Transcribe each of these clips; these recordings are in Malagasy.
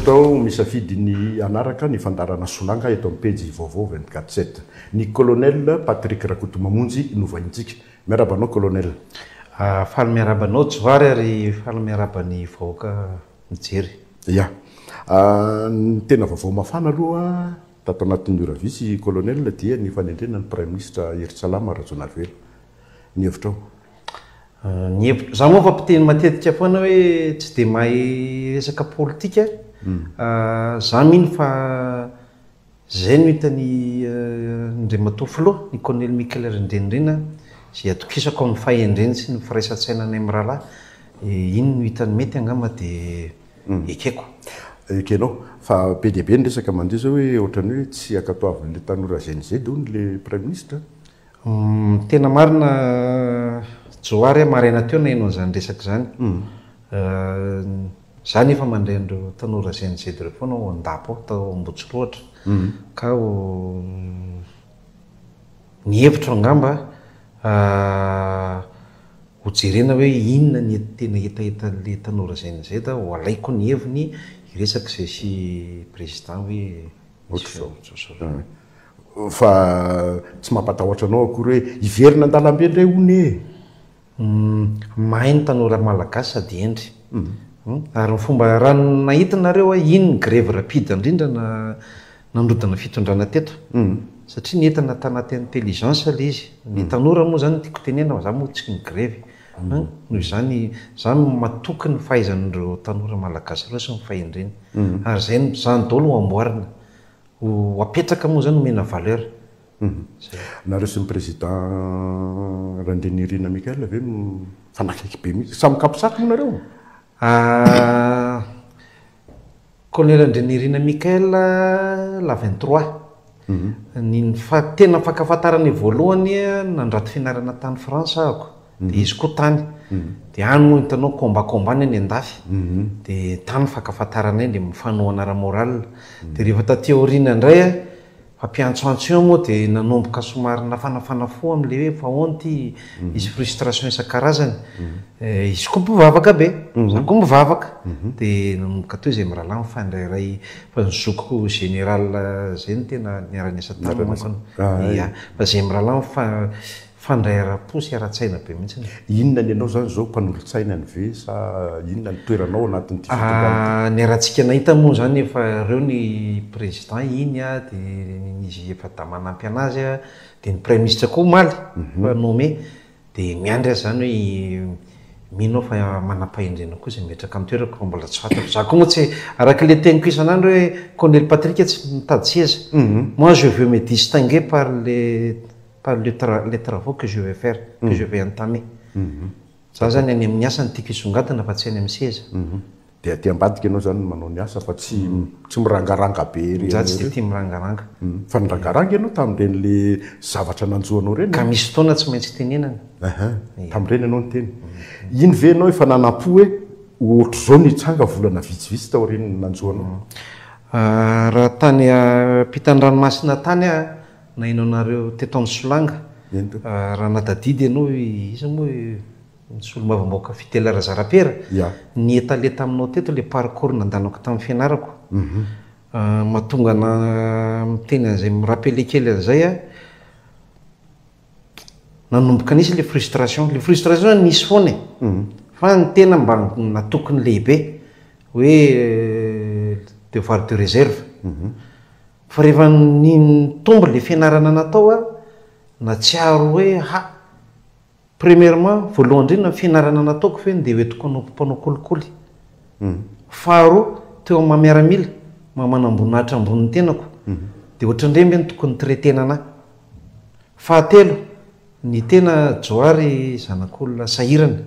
Misaotra aho misafidy ny hanaraka ny fandaharana Solanga eto amin'ny pejy vaovao 24 sept. Ny Colonel Patrick Rakotomamonjy no vahintsika. Miarahaba anao Colonel. Faly miarahaba anao Johary ary faly miarahaba ny vahoaka mijery. Ya. Ny tena vaovao mafana aloha tato anatin'ny ora vitsy Colonel dia ny fanendrena ny Praiminisitra Herintsalama Rajaonarivelo. Ny hevitrao? Ny hevitro, za moa efa mpiteny matetika foana hoe tsy dia mahay resaka politika, za mino fa zay no hitan'i Andriamatoa Filoha, ny Colonel Michael Randrianirina, izay atokisako amin'ny fahendreny sy ny firaisan-tsainanay mirahalahy, iny no hitany mety angamba dia ekeko. Ekenao, fa be dia be ny resaka mandeha zao hoe ohatran'ny hoe tsy ankatoavin'ilay tanora Gen Z hono ilay Praiminisitra. Tena marina Johary a, maraina teo naheno an'izany resaka izany. Za nefa mandray an'ireo tanora Gen Z ireo foana ao an-dapa ao, tao Ambohitsirohitra. Ka ny hevitro angamba ho jerena hoe inona ny tena hetahetan'ilay tanora Gen Z, ho alaiko ny heviny hiresaka izay sy président hoe Ohatr'izao. Fa tsy mampatahotra anao akory hoe hiverina an-dalambe indray hono e! Mahay ny tanora malagasy sady hendry. Ary ny fomba raha nahita nareo aho, iny ny grevy rapide indrindra nandrodana fitondrana teto. Satria nentina tanaty intelligence ilay izy. Ny tanora moa izany no tiako tenenina fa za moa tsy migrevy. Noho izany, za matoky ny fahaizan'ireo tanora malagasy ireo sy ny fahendreny. Ary izay no, izany daholo ho amboarina. Ho apetraka moa izany omena valeur. Zay. Nareo sy ny président Randrianirina Michael ve mifanakaiky be mihitsy? Samy capsat moa nareo? Colonel Randrianirina Michael, la 23. Ny tena fankafantaranay voalohany, nandrato fianarana tany France ahako. Dia izy koa tany. Dia any moa hitanao combat combat ny any an-dafy. Dia tany fankafantaranay dia mifanohana ara-moral. Dia rehefa taty aoriana indray a, fampiantsoantso eo moa dia nanomboka somary nafanafana fo amin'ilay hoe fa ahoana ity, nisy frustration isan-karazany. Izy koa mpivavaka be, za koa mivavaka. Dia nanomboka teo izay mirahalahy mifandrairay, fa ny zokiko général izay no tena niara-niasa taminy manko. Ia, fa izay mirahalahy mifa. Fandray ara-po sy ara-tsaina be mihitsy. Inona ny anao zany zao, mpanolotsainany ve sa inona ny toeranao ao anatin'ity fitondrana ity? Niarahantsika nahita moa zany efa ireo ny président iny a, dia izy efa-dahy manampy anazy a, dia ny praiminisitra koa omaly fa nommé, dia miandry aho zany hoe mino aho fa manam-pahendrena koa izay mipetraka amin'ny toerako fa mbola tsy fantako. Za koa moa tsy, araka ilay teniko isan'andro hoe Colonel Patrick tsy mitady seza, moi je veux me distinguer par les par le les travaux que je vais faire, que je vais entamer. Za zany any amin'ny asa no tiako hisongadina fa tsy any amin'ny seza. Dia aty ambadika ianao zany no manao ny asa fa tsy tsy mirangaranga be ery Za tsy dia tia mirangaranga. Fa nirangaranga ianao tamin'ireny le zavatra nanjo anao ireny Ka misy fotoana tsy maintsy tenenana. Aha, tamin'ireny ianao niteny. Iny ve ianao efa nanam-po hoe ohatr'izao no hitranga volana vitsivitsy taorian'ny nanjo anao? Raha tany ampitan'ny ranomasina tany aho Naheno anareo teto amin'ny Solanga. Raha natadidy ianao iza moa ny solombavambahoaka Fidèle Razarapera? Nietale taminao teto ilay parcours nandanako tamin'ny fianarako. Mahatonga ana miteny an'izay mi-rappeler kely an'izay aho. Nanomboka nisy ilay frustration. Ilay frustration zany nisy foana e. Fa ny tena mba natoky ny lehibe hoe devoir de réserve. Fa rehefa nitombo le fianarana natao aho, natsiaro hoe ha! Premièrement, voalohany indrindra ny fianarana nataoko ve ndeha hoentiko hanao mpanao kolikoly? Faharoa, teo amin'ny maha miaramila, maha manamboninahitra ambony ny tenako, dia ohatran'ireny ve no tokony traiter-na anah? Fahatelo, ny tena Johary zanak'olona sahirana.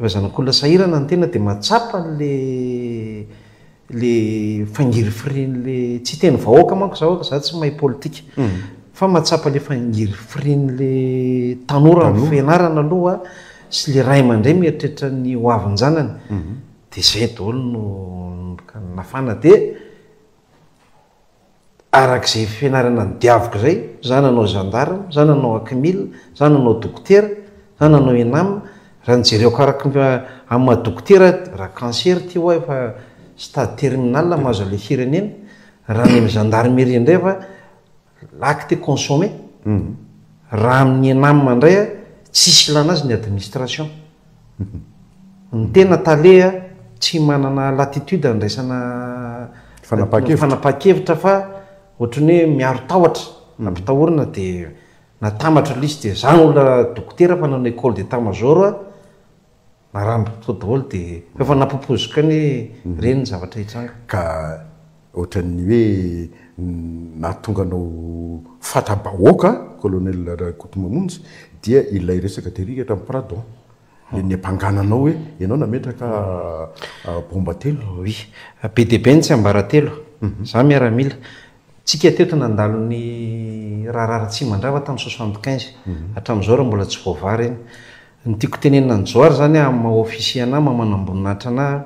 Rehefa zanak'olona sahirana ny tena dia mahatsapa an'le le fangirifirian'le, tsy hiteny vahoaka manko zaho, za tsy mahay politika, fa mahatsapa le fangirifirian'le tanora amin'ny fianarana aloha sy le ray aman-dreny mieritreritra ny ho avin-janany, de zay daholo no nafana de Araka izay fianarana nodiaviko izay, za nanao gendarme, za nanao acmil, za nanao dokotera, za nanao enam, raha ny jereko araka ny amin'ny maha dokotera, raha cancer ty hoa efa stade terminal mahazo an'ilay firenena, raha any amin'ny gendarmerie indray fa l'acte consommé, raha amin'ny ENAM indray tsisy ilana azy ny administration. Ny tena tale tsy manana latitude handraisana fanapahan-kevitra fa ohatran'ny hoe miaro tahotra, ampitahorina dia natambatra ilay izy dia za olona dokotera fa nanao école d'état major aho, Narambo tao daholo dia efa nampoipoiziko anie ireny ny zavatra hitranga. Ka ohatran'ny hoe nahatonga anao fatra-bahoaka Colonel Rakotomamonjy dia ilay resaka tery hatramin'ny Pradon. Ilay niampangana anao hoe ianao nametraka bomba telo. Oui. Be dia be ny tsiambaratelo. Za miaramila. Tsika teto nandalo ny raharaha Ratsimandrava tamin'ny 75. Hatramin'izao raha mbola tsy voavaha ireny. Ny tiako tenenina an'i Johary zany amin'ny maha officier anah, maha manamboninahitra anah,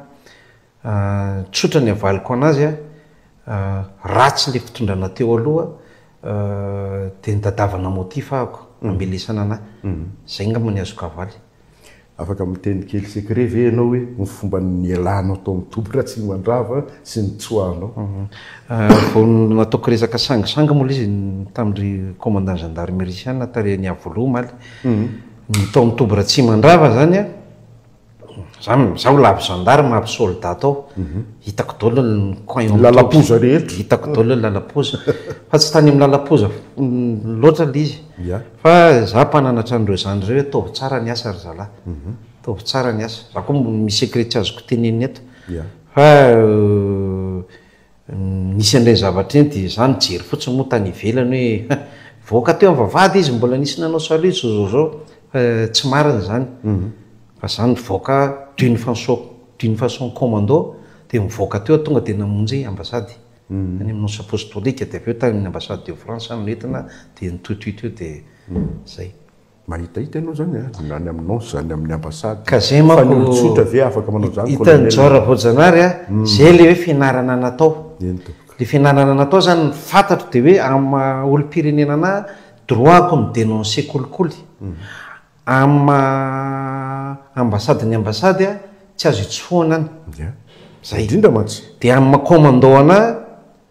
tsotra ny avaliko anazy a, ratsy le fitondrana teo aloha dia nitadiavana motif ahako namelesana anah, zay ngamba ny azoko avaly. Afaka miteny kely secret ve ianao hoe ny fomba nialanao tao amin'ny toby Ratsimandrava sy nitsoahanao? Vao nataoko resaka sangisangy moa ilay izy tamin-dry commandant gendarmerie sy anona tary any Iavoloha omaly. Ny tao amin'ny toby Ratsimandrava zany an, za zaho lavo gendarme avy soldat tao, hitako daholo ny coin eo amin'ny toby. Lalapoza rehetra. Hitako daholo ny lalapoza. Fa tsy tany amin'ny lalapoza loatra ilay izy. Fa za mpananatra an'ireo zandry ireo hoe ataovy tsara ny asa ry zalahy. Ataovy tsara ny asa. Za koa misy secret tsy azoko tenenina eto. Fa Nisy an'ireny zavatra ireny dia za nijery fotsiny moa tany ivelany hoe nivoaka teo amin'ny vavahady izy mbola nisy nanao salut zao zao zao fa tsy marina izany fa za nivoaka d'une façon d'une façon commando dia nivoaka teo aho tonga dia namonjy ambassade tany amin'ny nonce apostolique dia avy eo tany amin'ny ambassade de France aho noentina dia nitohitohy teo dia zay. Mahitahita ianao zany a, na any amin'ny nonce, any amin'ny ambassade. Ka zay Fa ny manko olon-tsotra ve afaka manao izany hitan'i colonel? Jao Ravoajanahary a, zay le hoe fianarana natao. Eny tompoko. Le fianarana natao zany ny fantatro de hoe amin'ny maha olom-pirenena anahy, droit-ko mi-denoncer kolikoly. Amin'ny maha ambassade ny ambassade a, tsy azo itsofohana any. Ia. Zay. Indrindra mantsy. De amin'ny maha commandant anahy,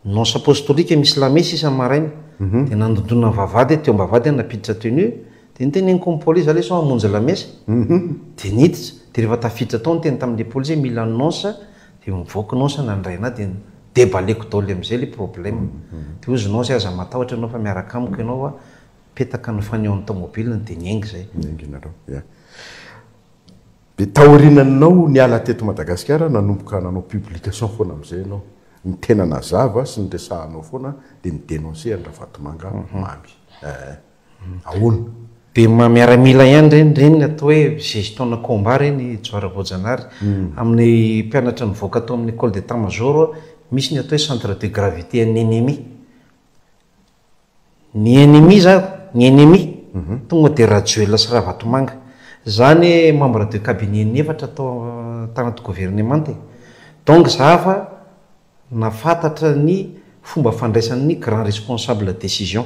Nonce apostolique misy lamesa isa maraina dia nandondona ny vavahady aho teo ambavahady aho nampiditra tenue dia noteneniko ny police za lesy hamonjy lamesa dia niditra dia rehefa tafiditra tao niteny tamin'ilay police hoe mila nonce dia mivoaka nonce nandray anah dia ni-deballeko daholo amin'izay ilay problème dia hozy nonce aza matahotra ianao fa miaraka amiko ianao a petaka ny fanion-ny tomobiliny dia niainga izay. Niainga ianareo, ya. Dia taoriananao niala teto Madagasikara nanomboka nanao publication foana amin'izay ianao. Ny tena nazava sy niresahanao foana dia ni-denoncer an'i Ravatomanga Mamy. Eh. Ahoana? Dia maha miaramila ihany ireny, ireny ny atao hoe gestion-na combat ireny Johara Voajanahary. Amin'ny mpianatra nivoaka tao amin'ny école d'état major, misy ny atao hoe centre de gravité an'ny ennemi. Ny ennemi za, ny ennemi, tonga dia Rajoelina sy Ravatomanga. Za anie membre de cabinet in'efatra tao tanaty governemanta e. Donc za fa nafantatra ny fomba fandraisan'ny grand responsable décision.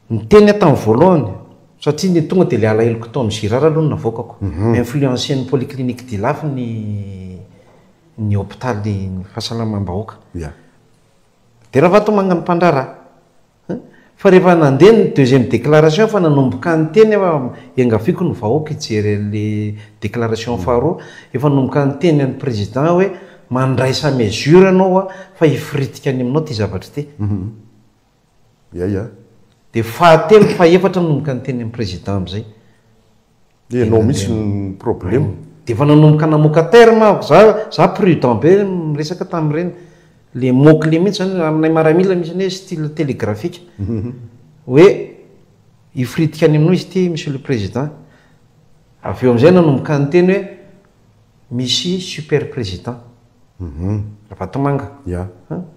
Niteny aho tamin'ny voalohany, satria ny tonga dia ilay alaheloko tao amin'ny Girard aloha no navoakako. Influencer-n'ny polyclinique d'Ilafy ny ny hopitaly ny fahasalamam-bahoaka. Dia Ravatomanga ny mpandraharaha. Hein? Fa rehefa nandeha ny deuxième déclaration efa nanomboka niteny aho fa iangaviako ny vahoaka hijery an'le déclaration faharoa, efa nanomboka niteny an'ny président hoe mandraisa mesure ianao a fa hifiritika any aminao ity zavatra ity. Ya ya. Dia fahatelo, fahefatra nanomboka niteny amin'ny président amin'izay. Ianao mihitsy no problema. Dia efa nanomboka namoaka terme aho, za za prudent be miresaka tamin'ireny, le mot clé mihitsy zany, aminay maramila misy ny hoe style télégraphique, hoe hifiritika any aminao izy ity monsieur le président, avy eo amin'izay nanomboka niteny hoe misy super président, Ravatomanga,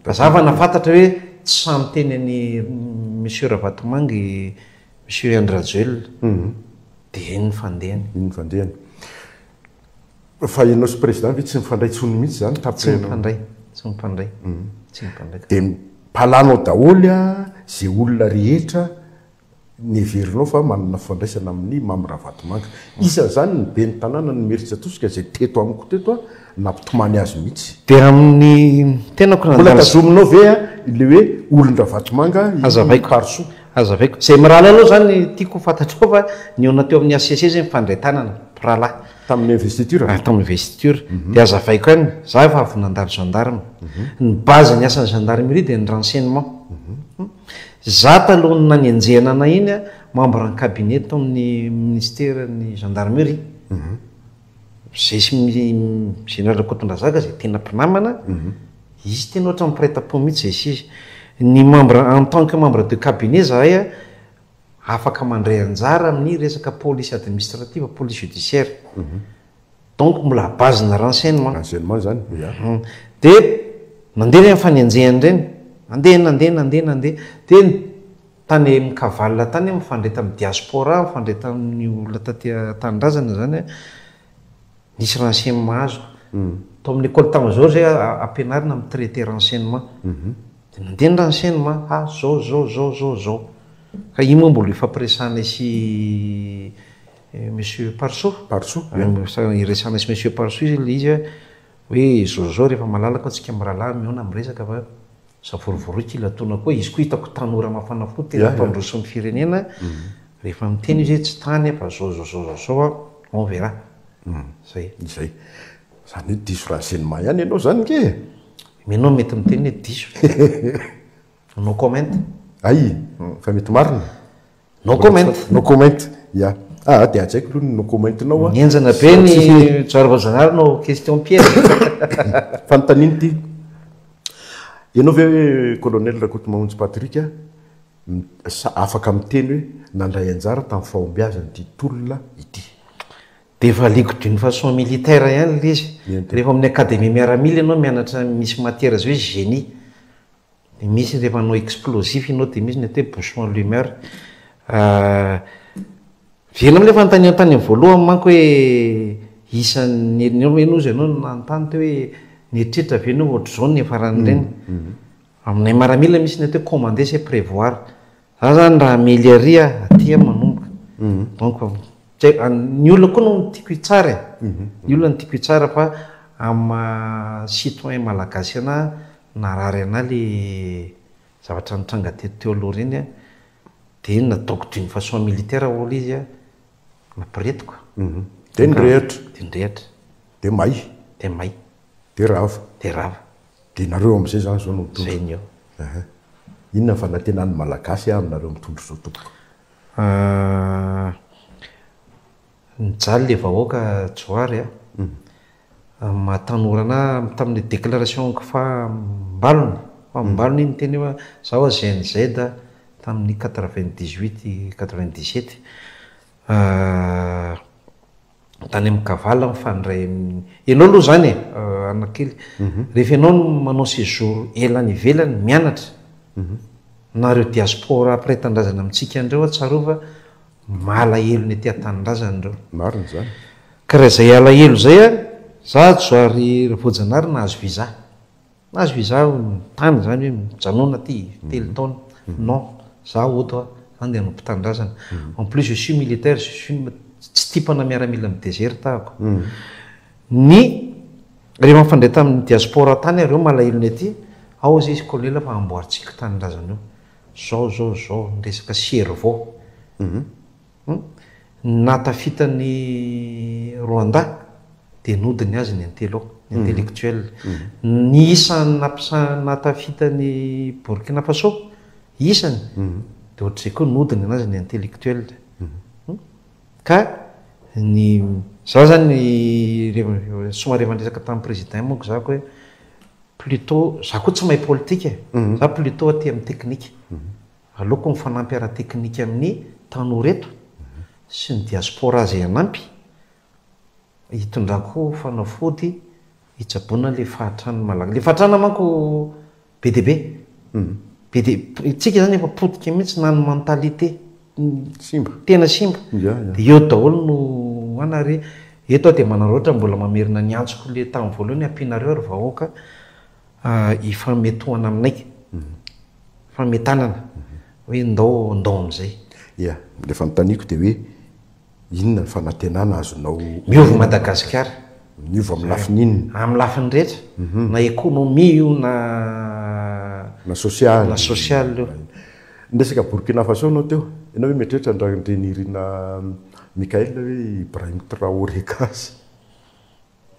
mazava nahafantatra hoe tsy sahy miteny an'i monsieur Ravatomanga i Monsieur Andry Rajoelina, dia iny ny fandehany. Iny ny fandehany. Fa ianao sy président ve tsy mifandray intsony mihitsy izany Tsy tamin'ny mifandray, tsy mifandray, tsy mifandray ka. Dia mpalanao daholo izay olona rehetra neverinao fa manana fifandraisana amin'i Mamy Ravatomanga. Isan'izany ny ben'ny tanànan'i Imerintsiatosika izay teto amiko teto. nampitomany azy mihitsy. Dia amin'ny tenako Mbola nandalo. tazominao ve ilay hoe olon-dRavatomanga i Hazavaiko. Parisoa? Hazavaiko. Izay mirahalahy aloha izany tiako ho fantatrao fa nihaona teo amin'ny HCC izay mifandray tanana, mpirahalahy. Tamin'ny investiture? Ah, tamin'ny investiture. Dia hazavaiko ihany, za efa avy nandalo gendarme. Ny base ny asan'ny gendarmerie dia ny renseignement. Za talohan'ny nanenjehana anay iny, membre ny cabinet tao amin'ny ministeran'ny gendarmerie. Zay sy ny Général Rakotondrazaka zay tena mpinamana, izy tena ohatran'ny mpiray tampo mihitsy zay sy izy. Ny membre, en tant que membre de cabinet zahay afaka mandray anjara amin'ny resaka police administrative, police judiciaire. Donc mbola à base na renseignement. Renseignement zany, ya. Dia nandeha ireny fanenjehana ireny, nandeha, nandeha, nandeha, nandeha. Dia tany amin'ny cavale tany aho mifandray tamin'ny diaspora, mifandray tamin'ny olona taty an-tanindrazana zany an, nisy renseignement azoko. Tao amin'ny école tamazoro zay ampianarina mi-traiter renseignement. Dia nandeha ny renseignement, ah zao, zao, zao, zao, zao. Ka iny moa mbola ifampiresahanay sy Monsieur Parsoa. Parsoa, ya. Iresahanay sy Monsieur Parsoa izy ilay izy hoe zao zao rehefa malalaka tsika mirahalahy mihaona miresaka fa savorovoroy kila tona koa, izy koa hitako tanora mafana fo tena mpandroso ny firenena, rehefa miteny izy hoe tsy tany fa zao zao zao zao zao an, on verra. Zay. Zay. Zany hoe diso renseignement ihany ianao zany nge e! Ianao mety miteny hoe diso. No comment. Hay! Fa mety marina. No comment. No comment, ya. Ah, dia hajaiko aloha ny no comment-nao a. Mihenjana be ny Johary Voajanahary no question piège. Fanontaniana ity. Ianao ve hoe Colonel Rakotomamonjy Patrick sa afaka miteny hoe nandray anjara tamin'ny fahombiazan'ity tolona ity? Dia valiako d'une façon militaire ihany ilay izy. Rehefa amin'ny académie miaramila ianao mianatra misy matière izay hoe génie. Dia misy rehefa hanao explosif ianao dia misy ny atao hoe bouchon allumeur. Miverina amin'ilay fanontaniana tany amin'ny voalohany manko hoe isan'ny, ianao ozy ianao nanontany teo hoe nieritreritra ve ianao ohatr'izao ny niafaran'ireny. Aminay maramila misy ny atao hoe commander c'est prévoir. Za zany raha hamely ary aho, aty aho manomboka. Donc tsy haiko, ny olona koa no tiako hitsara e. Ny olona no tiako hitsara fa amin'ny maha citoyen malagasy anah, narary anah le zavatra nitranga teto teo aloha ireny an, dia nataoko d'une façon militaire hoy izy an, nampiretiko. Dia nirehitra. Dia nirehitra. Dia may. Dia may. Dia rava. Dia rava. Dia nareo amin'izay izany izao no mitondra. Izay ny eo. Ehe. Inona ny fanantenan'ny Malagasy aminareo mitondra izao tompoko? Nijaly le vahoaka Johary a. Amin'ny maha tanora anah tamin'ilay déclaration-ko fahambalony, fahambalony iny niteny hoe zaho a GNZ tamin'ny 98, 97. Tany amin'ny Kavala mifandray amin'ny, ianao aloha izany e, anakely, rehefa ianao no manao séjour ela any ivelany mianatra, na ireo diaspora mpiray tanindrazana amintsika any ireo tsarovy fa malahelo ny aty an-tanindrazana ireo. Marina izany. Ka raha izay alahelo izay an, za Johary Ravoajanahary nahazo visa. Nahazo visa aho tany izany hoe mijanona aty telo taona. Non, za auto a, za andeha hanompo tanindrazana. En plus je suis militaire, je suis tsy type-na miaramila mi-desert ahako. Ny rehefa nifandray tamin'ny diaspora tany aho, ireo malahelo ny aty, ao hozy izy colonel fa amboarintsika tanindrazana io. Zao zao zao, ny resaka cerveau. Ny nahatafita ny Rwanda dia nody ny azy ny intello, ny intellectuel. Ny isan'ny nahatafita ny Burkina Faso, isany, dia ohatr'izay koa nody ny anazy ny intellectuel. Ka ny, za zany somary efa niresaka tamin'ny président manko za hoe plutôt, za koa tsy mahay politika e, za plutôt aty amin'ny teknika. Aleoko mifanampy ara-teknika amin'ny tanora eto sy ny diaspora izay hanampy hitondrako fanafody hitsaboana ilay fahatran'ny Malagasy. Ilay fahatrana manko be dia be. Be dia, tsika izany efa potika mihitsy na ny mentalité. Simba. Tena simba. Dia eo daholo no an ary eto aho dia manararaotra mbola mamerina ny antsoko ilay tamin'ny voalohany ampianareo ry vahoaka Hifametohana aminay. Fametanana. Hoe ndao ndao amin'izay. Ia, ilay fanontaniako dia hoe inona ny fanantenana azonao Miova Madagasikara. Niova amin'ny lafiny inona? Amin'ny lafiny rehetra, na économie io na Na sosialy. Na sosialy io. Niresaka Burkina Faso ianao teo. Ianao ve mieritreritra an-dRandrianirina Michaël hoe Ibrahim Traoré gasy?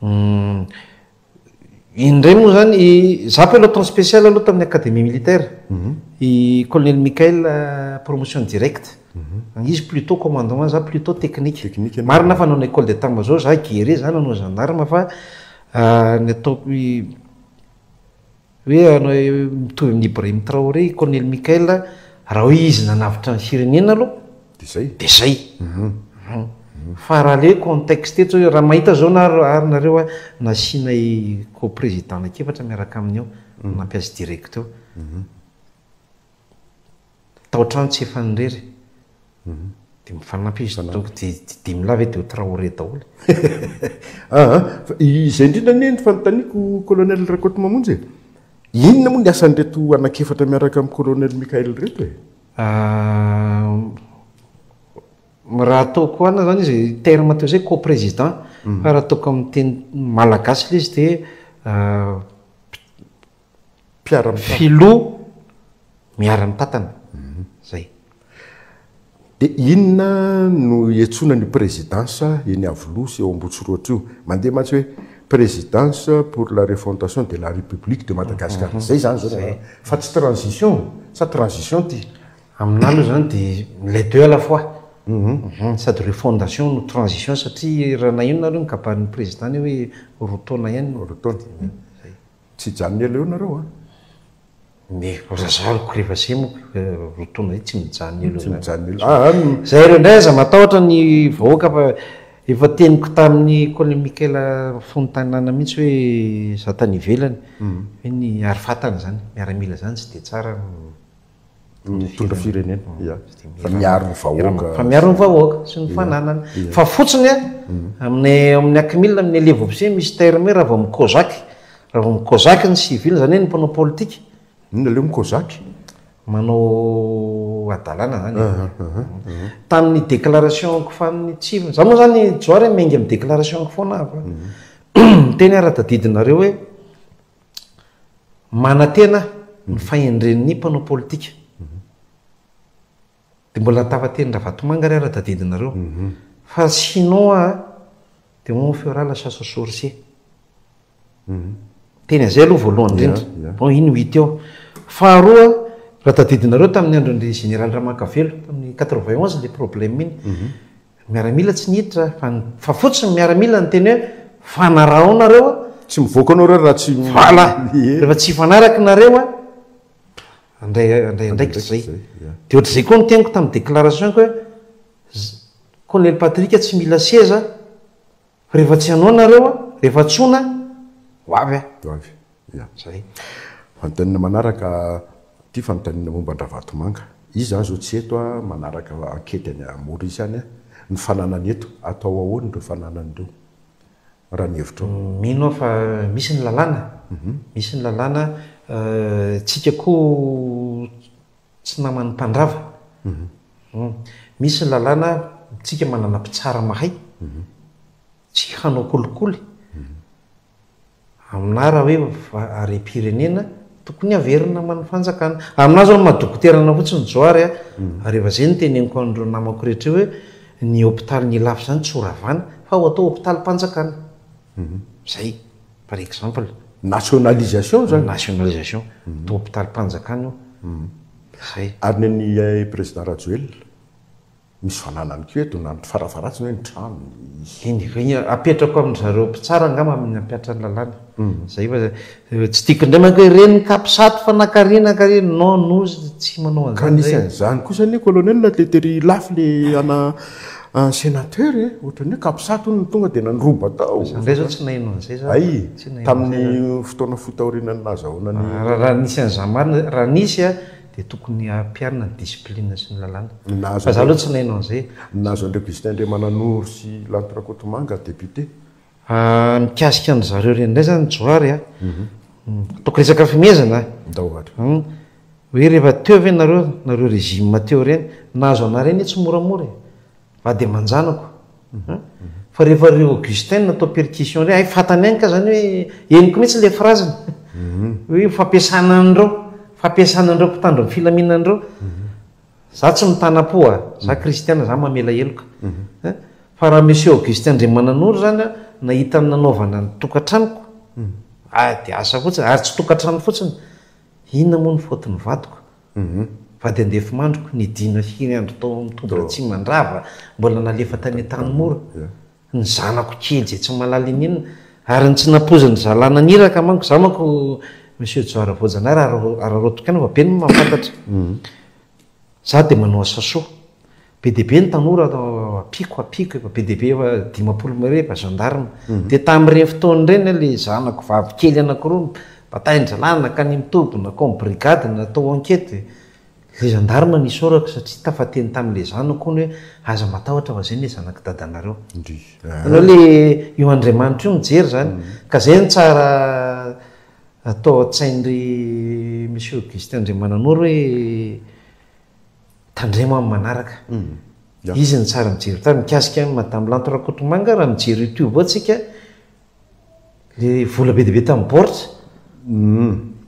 Iny indray moa zany, za peloton spécial aloha tamin'ny académie militaire, i colonel Michaël promotion directe, izy plutôt commandant, za plutôt technique. Marina fa nanao école d'état major za, guerrier za nanao gendarme fa ny ataoko hoe hanao mitovy amin'i Ibrahim Traoré i colonel Michaël raha hoe izy nanavotra ny firenena aloha Dia zay. dia zay. Fa raha le contexte eto zao, raha mahita zao na ary nareo a, nasiana i co-président anankiefatra miaraka aminy eo, nanampy azy direct eo. Tao an-trano tsy efa nirery. Dia mifanampy izy donc dia dimy lahy ve dia ho Traoré daholo? Aa, fa izay indrindra anie ny fanontaniako Colonel Rakotomamonjy e! Inona moa ny asan'ireto anankiefatra miaraka amin'i Colonel Mickaël ireto e? Raha ataoko anona zany izy, terme teo izay co-président, fa raha ataoko amin'ny teny malagasy ilay izy dia Mpiara-mitantana. Filoha miara-mitantana. Zay. Dia inona no iantsoana an'io présidence eny Iavoloha sy eo Ambohitsorohitra io? Mandeha mantsy hoe présidence pour la refondation de la République de Madagascar. Zay izany zao ny anarany. Fa tsy transition, sa transition ity? Aminà aloha izany dia les deux à la fois. Sady refondation no transition satria raha na inona aloha ny kabarin'ny président anie hoe roa taona ihany. Roa taona. Tsy hijanona ela eo nareo an! Me razariko rehefa zay moa roa taona zay tsy mijanona ela eo Tsy mijanona ela. Ah an! Zay ireo indray aza matahotra ny vahoaka fa efa teniko tamin'ny colonel Michael fony tanàna mihitsy hoe za tany ivelany hoe ny aro fatana zany miaramila zany tsy dia tsara Mitondra firenena, ya. Fa miaro ny vahoaka. Fa miaro ny vahoaka sy ny fananany. Fa fotsiny a, amin'ny amin'ny ACMIL, amin'ny élève officier misy terme hoe raha vao mi-cosac, raha vao mi-cosac ny civil, izany hoe ny mpanao politika. Inona ilay hoe mi-cosac? Manao hadalana izany e. Tamin'ny déclaration-ko fanin'ny za moa izany Johary miainga amin'ny déclaration-ko foana aho fa miteny aho raha tadidinareo hoe Manantena ny fahendren'ny mpanao politika. Dia mbola nitafa-teny Ravatomanga ary aho raha tadidinareo. Fa sinon a, dia on fera la chasse aux sorciers. Teny an'izay aloha voalohany indrindra. Bon, iny ho hita eo. Faharoa, raha tadidinareo tamin'ny andron'ny général Ramakavelo, tamin'ny 91 ilay problème iny. Miaramila tsy niditra fa ny fa fotsiny miaramila niteny hoe fanaraho nareo a. Tsy mivoaka anao reo raha tsy Voilà! Rehefa tsy hifanaraka nareo a, handray handray andraikitra zay. Dia ohatr'izay koa ny teniko tamin'ny déclaration-ko hoe Colonel Patrick tsy mila seza fa rehefa tsy hanao nareo a, rehefa antsoina, ho avy aho. Ho avy. Ya. Zay. Fanontaniana manaraka, ity fanontaniana momba an-dRavatomanga. Izy izany izao tsy eto a, manaraka ankety any Maurice any a. Ny fananany eto, atao ahoana ireo fananany ireo? Raha ny hevitrao. Mino aho fa misy ny lalàna, misy ny lalàna, tsika koa tsy naman'ny mpandrava. Misy ny lalàna, tsika manana mpitsara mahay, tsy hanao kolikoly. Aminà raha hoe harem-pirenena, tokony haverina aman'ny fanjakana. Aminà zao ny maha dokotera anà fotsiny Johary a, ary efa zay no teneniko an'ireo namako rehetra eo hoe ny hopitalin'i Ilafy zany tsy ho ravana fa ho atao hopitalim-panjakana. Zay, par exemple. Nationalisation zany? Nationalisation, atao hopitalim-panjakana io. Zay. Ary ny an'i Président Rajoelina? Misy fananany koa eto na ny farafaharatsiny hoe ny trano, ny. Eny e, iny apetrako amin-dry zareo mpitsara angamba amin'ny hampihatra ny lalàna. Izay fa tsy tiako indray manko hoe ireny capsat fa nankarina nankarina, non nous tsy manao an'izany Ka nisy an'izany kosa anie colonel le tery Ilafy le ana sénateur e, ohatran'ny hoe capsat hono no tonga dia nandroba tao. Za indray zao tsy naheno an'izay za. Hay, tamin'ny fotoana fohy taorianan'ny nahazahoana ny. Raha nisy an'izany marina, raha nisy a, Dia tokony hampiharina ny discipline sy ny lalàna. Fa za aloha tsy naheno an'izay. Nahazo an-dry Augustin Andriamananoro sy Lanto Rakotomanga député. Mikasika an-dry zareo ireny indray zany Johary a. Ataoko resaka fihomehezana a. Ndao ary. Hoe rehefa teo ve nareo, nareo régime teo ireny, nahazo anareo anie tsy moramora e. Vady aman-janako. Fa rehefa ry Augustin natao perquisition ireny, hay fantany ihany ka zany hoe, henoko mihitsy ilay phrase-ny, hoe fampiasana an'ireo, fampiasana an'ireo mpitandro ny filaminana ireo. Za tsy mitana-po a, za kristiana, za mamela heloka. Fa raha Monsieur Augustin Andriamananoro zany a, nahita ny nanaovana ny tokantranoko, ah dia asa fotsiny, ary tsy tokantrano fotsiny, inona moa ny faute-n'ny vadiko? Vady andefimandriko, nidina firy andro tao amin'ny toby Ratsimandrava, mbola nalefa tany Antanimora. Ny zanako kely izay tsy mahalala iniana, ary ny tsy nampoizin'ny zalahy naniraka manko, za manko Monsieur Johary Voajanahary araraotiko ihany fa be ny mahafantatra. Za dia manao asa soa. Be dia be ny tanora ampiako, ampiako, efa be dia be efa 50 mahery efa gendarme. Dia tamin'ireny fotoana ireny ilay zanako vavy kely anankiroa batain-dRalahy nankany amin'ny toby, nankao amin'ny brigade, natao enquête. Ilay gendarme nisaorako satria tafateny tamin'ilay zanako hono hoe aza matahotra fa zay anie zanak'i dadanareo. Ndry. Hitanao ilay io Andriamanitra io mijery izany. Ka zay no tsara atao an-tsain-dry Monsieur Augustin Andriamananoro hoe tandremo amin'ny manaraka. Izy no tsara mijery tany. Mikasika an'i Madame Lanto Rakotomanga, raha mijery YouTube ao tsika, le vola be dia be tamin'ny baoritra.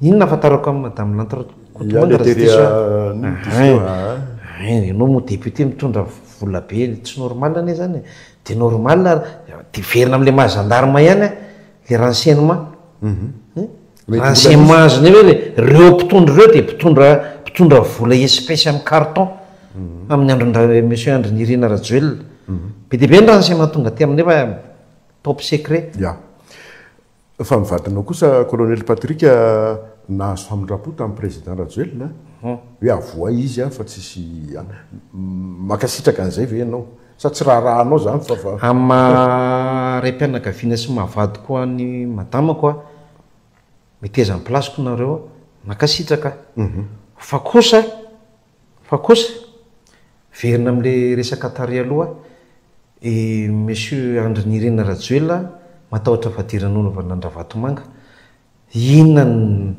Inona ahafantarako an'i Madame Lanto Rakotomanga raha tsy diso aho? Hein, ianao moa député mitondra vola be, tsy normal anie zany e. Dia normal ary, dia miverina amin'ilay maha gendarme ihany aho, le renseignement. Renseignement azonay hoe ireo mpitondra ireo dia mpitondra mpitondra vola espèce amin'ny carton amin'ny andron-dra Monsieur Andry Nirina Rajoelina. Be dia be ny renseignement tonga aty aminay fa top secret. Ya. Fa ny vadinao kosa Colonel Patrick nahazo famindram-po tamin'ny Président Rajoelina hoe avohay izy fa tsisy mankasitraka an'izay ve ianao? Sa tsy raharahanao izany fa fa. Amin'ny maha raim-pianakaviana sy maha vadiko an'i madamako aho, meteza amin'ny place-ko nareo aho, mankasitraka aho. Fa kosa, fa kosa, miverina amin'ilay resaka tary aloha aho, i Monsieur Andry Nirina Rajoelina matahotra fadiranovana an-dRavatomanga. Inona ny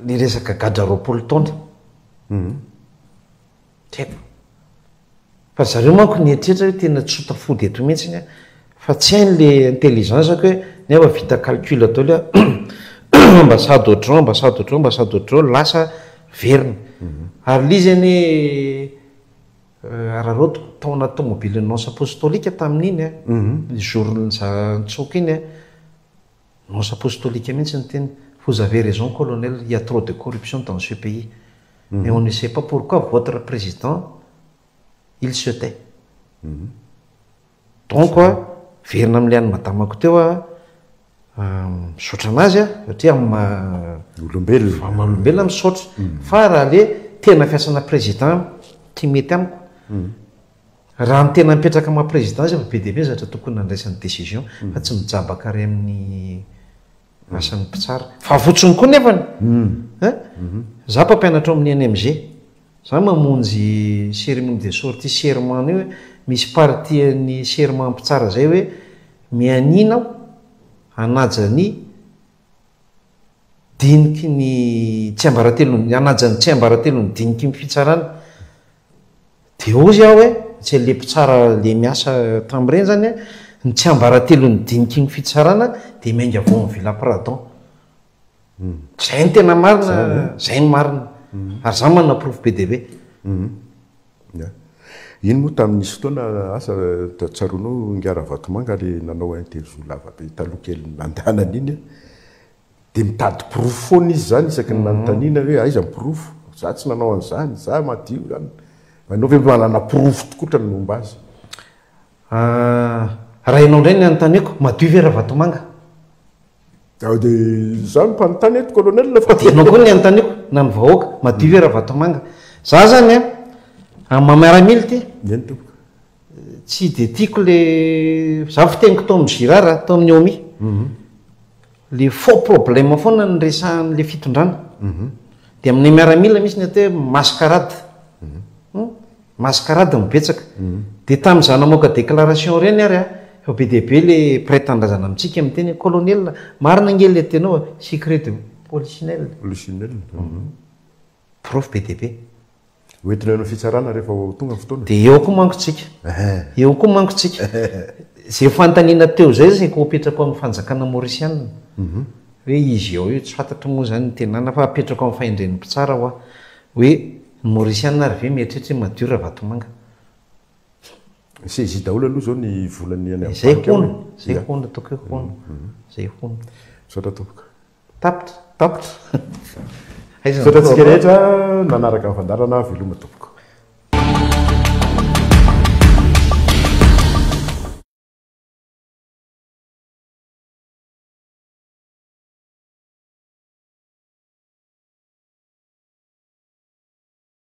ny resaka gadra 20 taona? Tsy haiko. Fa zareo manko nieritreritra hoe tena tsy ho tafody eto mihitsiny aho. Fa tsy hainy le intelligence-ko hoe nefa vita calcul daholo hoe ambassade ohatr'izao, ambassade ohatr'izao, ambassade ohatr'izao, lasa verina. Ary le izy anie araraotiko tao anaty tomobile nonce apostolique tamin'iny an, ny jour za nitsoaka iny an, nonce apostolique mihitsy ny teny, vous avez raison colonel, il y a trop de corruption dans ce pays. Mais on ne sait pas pourquoi votre président il se tait. Donc miverina amin'ilay an'i madamako teo aho, misaotra an'azy aho satria amin'ny maha Olombelona. maha olombelona misaotra. Fa raha le tena fiasana président tsy mety amiko. Raha ny tena mipetraka maha président izy efa be dia be ny zavatra tokony nandraisany décision fa tsy mijabaka ary amin'ny Asan'ny mpitsara. Fa fotsiny koa nefany eh! Za mpampianatra ao amin'ny NMG. Za mamonjy cérémonie de sortie serment io hoe misy partie ny serment mpitsara zay hoe mianiana aho hanaja ny diniky ny tsiambaratelon'ny hanaja ny tsiambaratelon'ny diniky ny fitsarana. Dia hozy aho hoe, tsy le mpitsara le miasa tamin'ireny zany an, ny tsiambaratelon'ny diniky ny fitsarana dia miainga avy ao amin'ny Villa Pradon. Zay no tena marina, zay no marina. Ary za manana porofo be dia be. Ya. Iny moa tamin'ny nisy fotoana asa tsaroanao Ingahy Ravatomanga le nanao interview lava be taloha kelin'ny nandehanany iny an. Dia mitady porofo foana izy izany isaky ny nanontaniana hoe aiza ny porofo? Za tsy nanao an'izany, za madio izany. Fa ianao ve manana porofo tokoa ny momba azy? Ah, raha ianao indray ny anontaniako, madio ve Ravatomanga? Ah, dia za no mpanontany eto colonel fa. Dia ianao koa ny anontaniako, na ny vahoaka, madio ve Ravatomanga? Za zany an, amin'ny maha miaramila ity, Eny tompoko. tsy dia tiako le, za fiteniko tao amin'ny Girard, tao amin'ny OMI. Le faux problème foana no resahan'le fitondrana. Dia aminay miaramila misy ny atao hoe mascarade. Mascarade no betsaka. Dia tamin'izaho namoaka déclaration ireny ary an, efa be dia be le mpiray tanindrazana amintsika miteny hoe colonel, marina ange le teninao e, secret de polichinelle. Polichinelle. Porofo be dia be. Ho entina eo amin'ny fitsarana rehefa ho tonga ny fotoana. Dia eo koa manko tsika. Eo koa manko tsika. Izay fanontaniana teo izay saika ho apetrako amin'ny fanjakana maorisianina. Hoe izy ao io, tsy fantatro moa izany ny tenana fa apetrako amin'ny fahendren'ny mpitsara hoa. Hoe ny maorisianina ary ve mieritreritra hoe madio Ravatomanga? Saisie daholo aloha izao ny volany any amin'ny Izay banky ao hono, e. izay hono, ataoko hoe hono. Izay hono. Misaotra tompoko. Tapitra. Tapitra. Misaotra antsika rehetra nanaraka ny fandaharana, veloma tompoko.